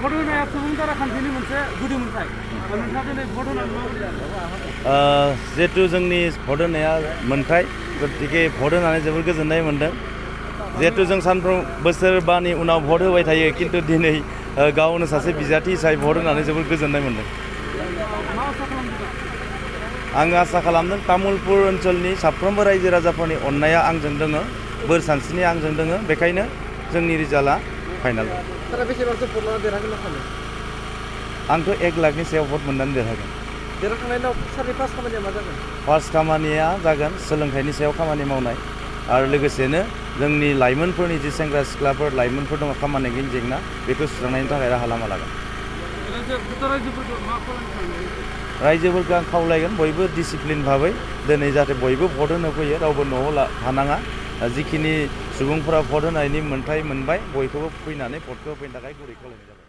भट होनाया सुबुंफोरा खान्थिनि मोनसे गुदि मोनथाय नोंथाङा दिनै भट होनानै माबायदि जादों? जिहेतु जोंनि भट होनाया मोनथाय गतिके भट होनानै जोबोर गोजोननाय मोन्दों जिहेतु जों सानफ्रोम बोसोरबानि उनाव भट होबाय थायो खिन्थु दिनै गावनो सासे बिजाथि हिसाबै भट होनानै जोबोर गोजोननाय मोन्दों। मा आसा खालामदों? आं आसा खालामदों तामुलपुर ओनसोलनि साफ्रोमबो रायजो राजाफोरनि अननाया आंजों दोङो बोर सानस्रिनाया आंजों दोङो बेखायनो जोंनि रिजाल्टआ फाइनाल। सारा बेसेबांसो भट लाना देरहागोन होनना सानो? आंथ' 1 लाखनि सायाव भट मोननानै देरहागोन। देरहाखांनायनि उनाव सारनि फार्स्ट खामानिया मा जागोन? फार्स्ट खामानिया जागोन सोलोंथाइनि सायाव खामानि मावनाय आरो लोगोसेनो जोंनि लाइमोनफोरनि जि सेंग्रा सिख्लाफोर लाइमोनफोर दङ खामानि गैयिनि जेंना बेखौ सुस्रांनायनि थाखाय राहा लामा लागोन। रायजोफोरखौ आं खावलायगोन बयबो डिसिप्लिन भाबै दिनै जाहाथे बयबो भट होनो फैयो रावबो न'आव थानाङा जिखिनि सुबुंफोरा भट होनायनि मोन्थाय मोनबाय बयखौबो फैनानै भटखौ होफैनो थाखाय गुरै खावलायनाय जाबाय।